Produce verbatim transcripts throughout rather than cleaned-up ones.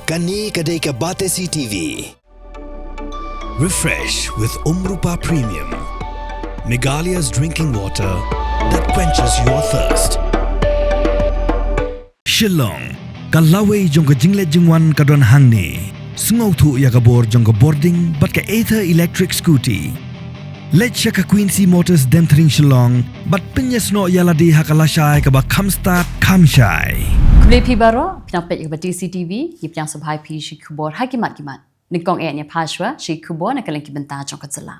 Kane ka dei ka Batesi T V. Refresh with Umrupa Premium, Meghalaya's drinking water that quenches your thirst. Shillong, ka lawei jong ka jingleit jingwan ka don hangne. Sngewthuh ïa ka bor jong ka bording bad ka Ather electric scooty. Leit sha ka Quincy Motors Demthring Shillong bad pynïasnoh ïa lade ha ka lashai kaba kham stad kham shai. Khublei phi baroh, phi nang peit ïa ka Batesi T V, ngi pdiang sngewbha ïa phi sha ki khubor ha ki mat ki mat. Nyngkong eh ngin ïa phai shuwa sha ki khubor na ka liang ki bynta jong ka jylla.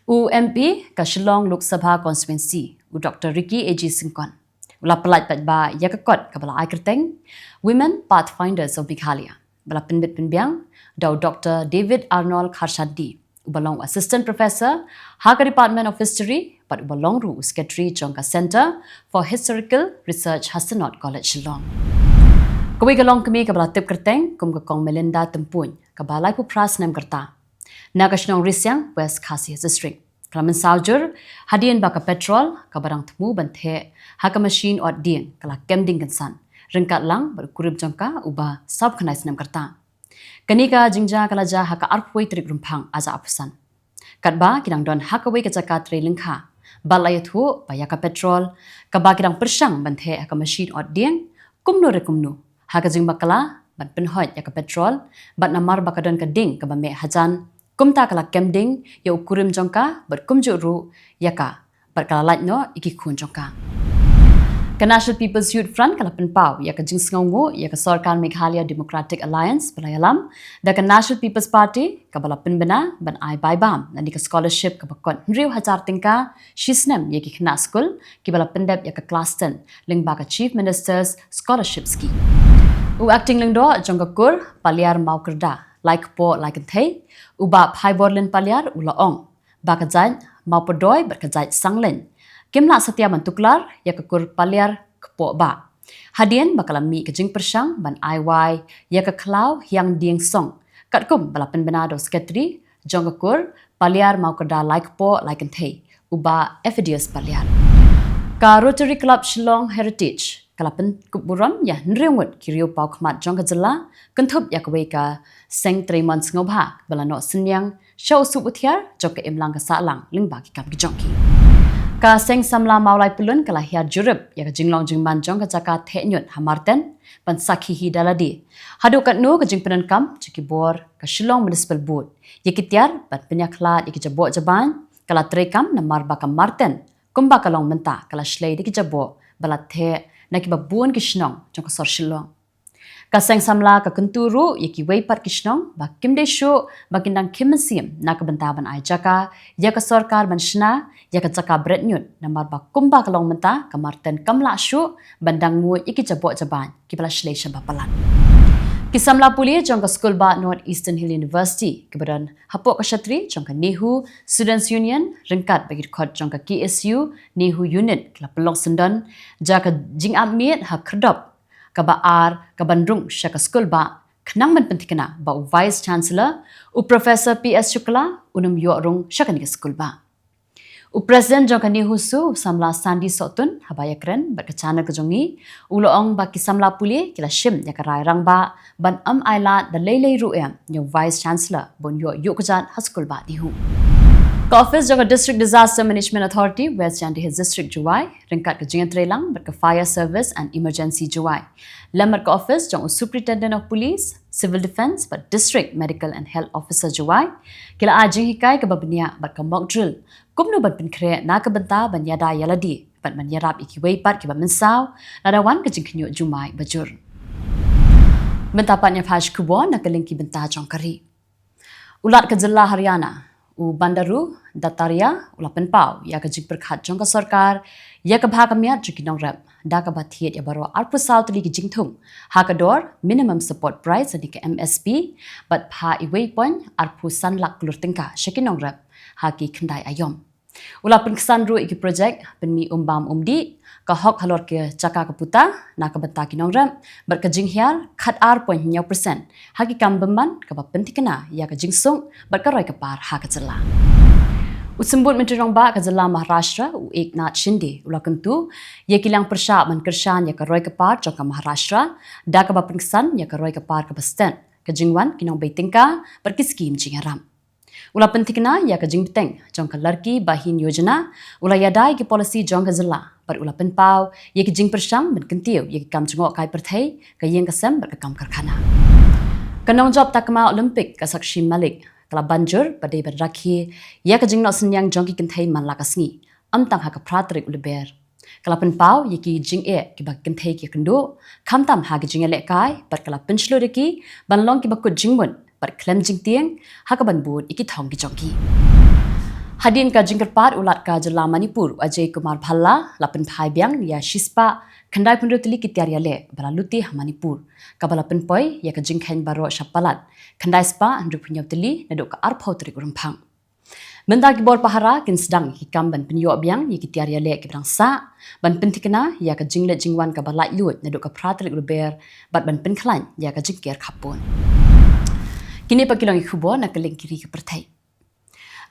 U M P ka Shillong Lok Sabha Constituency, u Doctor Ricky A J Syngkon, u la pyllait paidbah ïa ka kot kaba la ai kyrteng Women Pathfinders of Meghalaya, ba la pynbit pynbiang da u Doctor David Arnold Kharshandi, uba long u Assistant Professor ha ka Department of History bad uba long ruh u Secretary jong ka Centre for Historical Research ha Synod College Shillong. Kawei ka longkmie kaba la tip kyrteng kum ka Kong Melinda Tympuin, kaba laiphew phra snem ka rta, na ka shnong Risiang, West Khasi District, ka la mynsaw jur hadien ba ka petrol kaba dang thmu ban theh ha ka machine ot dieng ka la kem ding kynsan, ryngkat lang bad u kurim jong ka uba sawphew khyndai snem ka rta. Kane ka jingjia ka la jia ha ka arphew tarik Rymphang arhajar arphew san, katba ki dang don ha kawei ka jaka trei lyngkha, bad la ïathuh ba ïa ka petrol kaba ki dang pyrshang ban theh ha ka machine ot dieng, kumno re kumno, ha ka jingbakla ban pynhoit ïa ka petrol, bad namar ba ka don ka ding kaba meh hajan, kumta ka la kem ding ïa u kurim jong ka bad kumjuh ruh ïa ka, bad ka la lait noh ïa ki khun jong ka. Ka National People's Youth Front ka la pynpaw ïa ka jingsngewnguh ïa ka sorkar Meghalaya Democratic Alliance ba la ïalam da ka National People's Party, kaba la pynbna ban ai bai bam na ka scholarship kaba kot hynriew hajar tyngka shi snem ïa ki khynnah skul kiba la pyndep ïa ka klas ten lyngba ka Chief Minister's Scholarship Scheme. U Acting Lyngdoh jong ka kur Paliar Mawkyrda Laikpoh Laikynthei, u Bah Phaiborlin Paliar, u la ong ba ka jait Mawpdoi bad ka jait Sangleiñ kim lah satia ban tuklar ïa ka kur Paliar Kpoh Bah, hadien ba ka la mih ka jingpyrshang ban ai wai ïa ka khlaw hiang dieng song, katkum ba la pynbna da u Secretary jong ka kur Paliar Mawkyrda Laikpoh Laikynthei, u Bah Effidius Paliar. Ka Rotary Club Shillong Heritage ka la pynkup burom ïa hynriew ngut ki riew paw khmat jong ka jylla, kynthup ïa kawei ka seng treimon sngewbha ba la noh synñiang sha u sup u thiar jong ka imlang ka sahlang lyngba ki kam ki jong ki. Ka Seng Samla Mawlai Pyllun ka la hiar jurip ïa ka jinglong jingman jong ka jaka theh ñiut ha Marten ban sakhi hi da lade haduh katno ka jingpyndonkam jong ki bor ka Shillong Municipal Board ïa ki tiar ban pynïakhlad ïa ki jaboh jabain ka la treikam, namar ba ka Marten kumba ka long mynta ka la shlei da ki jaboh ba la theh na kiba bun ki shnong jong ka sor Shillong. Ka Seng Samla ka kyntu ruh ïa kiwei pat ki shnong ba kim dei shuh ba kin dang khim mynsiem na ka bynta ban ai jaka ïa ka sorkar ban shna ïa ka jaka bret ñiut, namar ba kumba ka long mynta ka Marten kam lah shuh ban dang nguid ïa ki jaboh jabain kiba la shlei shaba palat. Ki samla pule jong ka skulbah North Eastern Hill University kaba don hapoh ka shatri jong ka NEHU Students Union ryngkat bad ki dkhot jong ka KSU NEHU Unit ka la pynlong syndon jaka jingap miet ha khyrdop kaba ar kaban rung sha ka skulbah, khnang ban pynthikna ba u Vice Chancellor, u Professor P S Shukla, un ym ïoh rung sha kane ka skulbah. U President jong ka NEHUSU, u samla Sandy Sohtun, haba ïakren bad ka channel ka jong ngi, u la ong ba ki samla pule ki la shim ïa ka rai rangbah ban ym ailad da lei lei ruh ïa u Vice Chancellor ban ïoh ïuh kjat ha skulbah NEHU. Ka office jong ka District Disaster Management Authority West Jaintia Hills District, Jowai, ryngkat ka jingïatreilang bad ka Fire Service and Emergency, Jowai, lem bad ka office jong u Superintendent of Police, Civil Defence bad District Medical and Health Officer, Jowai, ki la ai jinghikai kaba bniah bad ka mock drill kumno ban pynkhreh na ka bynta ban ïada ïa lade bad ban ïarap ïa kiwei pat kiba mynsaw lada wan ka jingkhynñiuh jumai bajur. Mynta pat ngin ïa phai sha ki khubor na ka liang ki bynta jong ka ri. U Lat ka jylla Haryana, u Bandaru Dattaria, u la pynpaw ïa ka jingpyrkhat jong ka sorkar ïa ka bha ka miat jong ki nongrep da kaba thied ïa baroh arphew saw tylli ki jingthung ha ka dor minimum support price, lane ka M S P, bad bha iwei point arphew san lak klur tyngka sha ki nongrep ha ki khyndai aïom. U la pynksan ruh ïa ki projek pynmih um bam um dih, ka hok halor ka jaka ka puta na ka bynta ki nongrep, bad ka jinghiar khatar point hynñiew percent ha ki kam bymman, kaba pynthikna ïa ka jingsuk bad ka roi ka par ha ka jylla. U Symbud Myntri Rangbah ka jylla Maharashtra, u Eknath Shinde, u la kyntu ïa ki liang pyrshah ban kyrshan ïa ka roi ka par jong ka Maharashtra da kaba pynksan ïa ka roi ka par kaba stet, ka jingwan ki nongbei tyngka bad ki skhim jingïarap. U la pynthikna ïa ka jingbteng jong ka Ladki Bahin Yojana, u la ïada ïa ki policy jong ka jylla bad u la pynpaw ïa ki jingpyrshang ban kyntiew ïa ki kam jngohkai pyrthei, ka ïing ka sem bad ka kam karkhana. Ka nongjop takma Olympic ka Sakshi Malik ka la ban jur ba dei ban rakhe ïa ka jingnoh synñiang jong ki kynthei man la ka sngi, ym tang ha ka phra tarik u Lber. Ka la pynpaw ïa ki jingeh kiba ki kynthei ki kynduh, khamtam ha ki jingïalehkai, bad ka la pynshlur ïa ki ban long kiba kut jingmut bad khlem jingtieng ha kaban bud ïa ki thong ki jong ki. Hadien ka jingkyrpad, u Lat ka jylla Manipur, u Ajay Kumar Bhalla, la pynphai biang ïa shispah khyndai phew hynriew tylli ki tiar ïaleh ba la lute ha Manipur, kaba la pynpoi ïa ka jingkheiñ baroh sha palat khyndai spah hynriew phew hynñiew tylli naduh ka arphew tarik u Rymphang. Mynta ki bor pahara kin sdang ïa ki kam ban pynïoh biang ïa ki tiar ïaleh kiba dang sah, ban pynthikna ïa ka jingleit jingwan kaba laitluid naduh ka phra tarik u Lber, bad ban pynkhlaiñ ïa ka jingker khappud. Kine pat ki long ki khubor na kylleng ki ri ka pyrthei.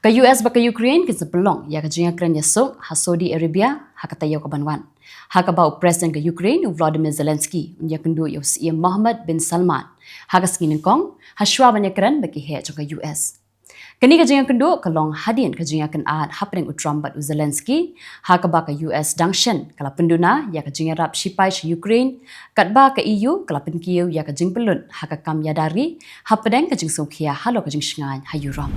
Ka U S bad ka Ukraine kin sa pynlong ïa ka jingïakren ïasuk ha Saudi Arabia ha ka taïew kaban wan, ha kaba u President ka Ukraine, u Volodymyr Zelensky, un ïakynduh ïa u Syiem Mohammed bin Salman ha ka sngi nyngkong, hashwa ban ïakren bad ki heh jong ka U S. Kane ka jingïakynduh ka long hadien ka jingïakynad hapdeng u Trump bad u Zelensky, ha kaba ka U S dang shen ka la pynduna ïa ka jingïarap shipai sha Ukraine, katba ka E U ka la pynkiew ïa ka jingpynlut ha ka kam ïada ri hapdeng ka jingsngewkhia halor ka jingshngaiñ ha Europe.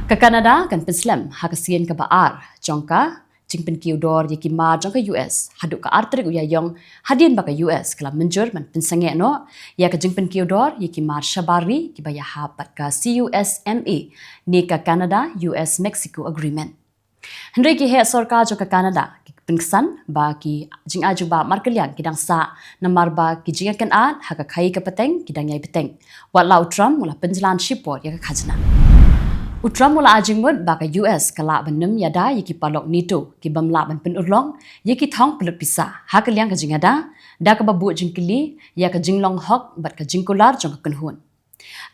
Ka Canada kan pynslem ha ka sien kaba ar jong ka jingpynkiew dor ïa ki mar jong ka U S haduh ka ar tarik u Ïaïong, hadien ba ka U S ka la mynjur ban pynsangeh noh ïa ka jingpynkiew dor ïa ki mar shabar ri kiba ïahap bad ka C U S M A, ne ka Canada U S Mexico Agreement. Hynrei ki heh sorkar jong ka Canada ki pynksan ba ki jingai jubab markylliang ki dang sah, namar ba ki jingïakynad ha ka khaïi ka pateng ki dang ïai bteng, wat la u Trump u la pynjlan shipor ïa ka khajna. U Trump u la ai jingmut ba ka U S ka lah ban nym ïada ïa ki paralok NATO ki bym lah ban pynurlong ïa ki thong pynlut pisa ha ka liang ka jingïada, da kaba buh jingkylli ïa ka jinglong hok bad ka jingkular jong ka kynhun.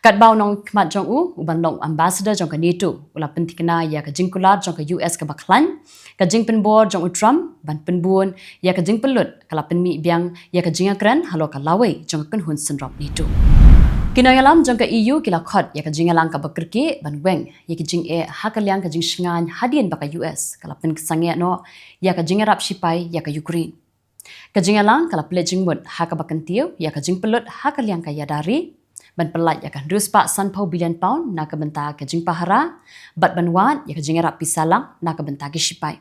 Katba u nongkhmat jong u, u ban long ambassador jong ka NATO, u la pynthikna ïa ka jingkular jong ka U S kaba khlaiñ, ka jingpynbor jong u Trump ban pynbun ïa ka jingpynlut ka la pynmih biang ïa ka jingïakren halor ka lawei jong ka kynhun synrop NATO. Ki nongïalam jong ka E U ki la khot ïa ka jingïalang kaba kyrkieh ban weng ïa ki jingeh ha ka liang ka jingshngaiñ hadien ba ka U S ka la pynsangeh noh ïa ka jingïarap shipai ïa ka Ukraine. Ka jingïalang ka la pynleit jingmut ha kaba kyntiew ïa ka jingpynlut ha ka liang ka ïada ri, ban pyllait ïa ka hynriew spah sanphew billion pound na ka bynta ka jingpahara, bad ban wad ïa ka jingïarap pisa lang na ka bynta ki shipai.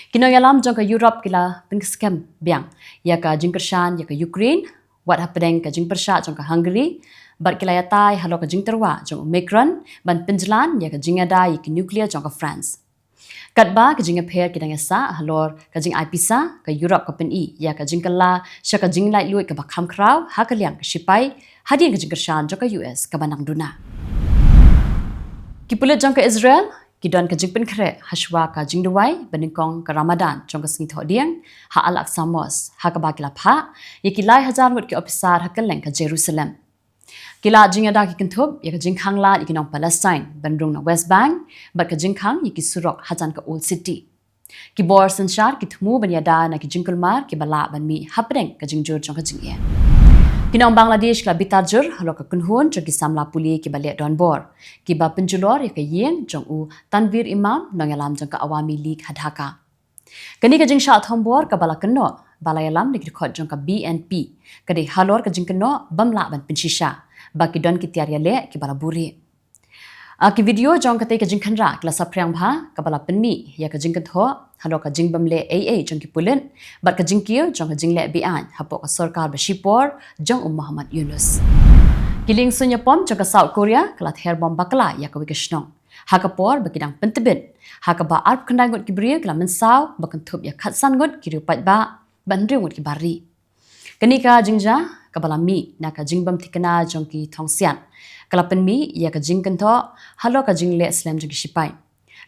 Ki nongïalam jong ka Europe ki la pynskhem biang ïa ka jingkyrshan ïa ka Ukraine, wat hapdeng ka jingpyrshah jong ka Hungary, bad ki la ïatai halor ka jingtyrwa jong u Macron ban pynjlan ïa ka jingïada ïa ki nuclear jong ka France. Katba ka jingïapher ki dang ïasah halor ka jingai pisa, ka Europe ka pyni ïa ka jingkylla sha ka jinglaitluid kaba kham khraw ha ka liang ka shipai, hadien ka jingkyrshan jong ka U S kaba nang duna. Ki pulit jong ka Israel ki don ka jingpynkhreh hashwa ka jingduwai banyngkong ka Ramadan jong ka Sngi Thohdieng ha Al-Aqsa Mosque, ha kaba ki la phah ïa ki lai hajar ngut ki ophisar ha kylleng ka Jerusalem. Ki la jingïada ki kynthup ïa ka jingkhang lad ïa ki nong Palestine ban rung na West Bank, bad ka jingkhang ïa ki surok hajan ka Old City. Ki bor synshar ki thmu ban ïada na ki jingkulmar kiba lah ban mih hapdeng ka jingjur jong ka jingeh. Ki nong Bangladesh ki la bitar jur halor ka kynhun jong ki samla pule kiba leh donbor, kiba pynjulor ïa ka ïing jong u Tanveer Imam, nongïalam jong ka Awami League ha Dhaka. Kane ka jingshah thombor kaba la kynnoh ba la ïalam da ki dkhot jong ka B N P, ka dei halor ka jingkynnoh bym lah ban pynshisha ba ki don ki tiar ïaleh kiba la buhrieh. Ah, ki video jong katei ka jingkhynra ki la saphriang bha, kaba la pynmih ïa ka jingkynthoh halor ka jingbym leh ei ei jong ki pulit, bad ka jingkiew jong ka jingleh beaiñ hapoh ka sorkar ba shipor jong u Muhammad Yunus. Ki liengsuiñ ïapom jong ka South Korea ka la ther bom bakla ïa kawei ka shnong, ha ka por ba ki dang pyntbit ha kaba arphew khyndai ngut ki briew ki la mynsaw, ba kynthup ïa khatsan ngut ki riew paidbah bad hynriew ngut ki bar ri. Kane ka jingjia kaba la mih na ka jingbym thikna jong ki thong siat ka la pynmih ïa ka jingkynthoh halor ka jingleh slem jong ki shipai.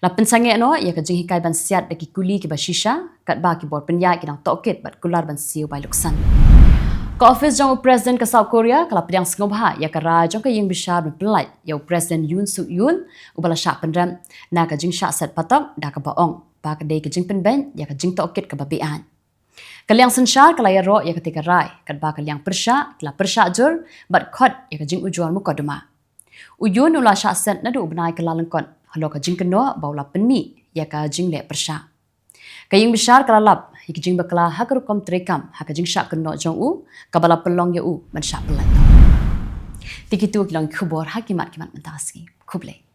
La pynsangeh noh ïa ka jinghikai ban siat da ki kuli kiba shisha, katba ki bor pynïaid ki dang tohkit bad kular ban siew bai luksan. Ka ophis jong u President ka South Korea ka la pdiang sngewbha ïa ka rai jong ka ïing bishar ban pynlait ïa u President Yoon Suk Yeol, uba la shah pynrem na ka jingshah set patok da kaba ong ba ka dei ka jingpynbeit ïa ka jingtohkit kaba beaiñ. Ka liang synshar ka la ïaroh ïa katei ka rai katba ka liang pyrshah ka la pyrshah jur bad khot ïa ka jingujor mukotduma. U Yoon u la shah set naduh u bnai Kyllalyngkot halor ka jingkynnoh ba u la pynmih ïa ka jingleh pyrshah. Ka ïing bishar ka la lap ïa ka jingbakla ha ka rukom treikam ha ka jingshah kynnoh jong u, kaba la pynlong ïa u ban shah pynlait noh. Te kitu ki long ki khubor ha ki mat ki mat mynta ka sngi. Khublei.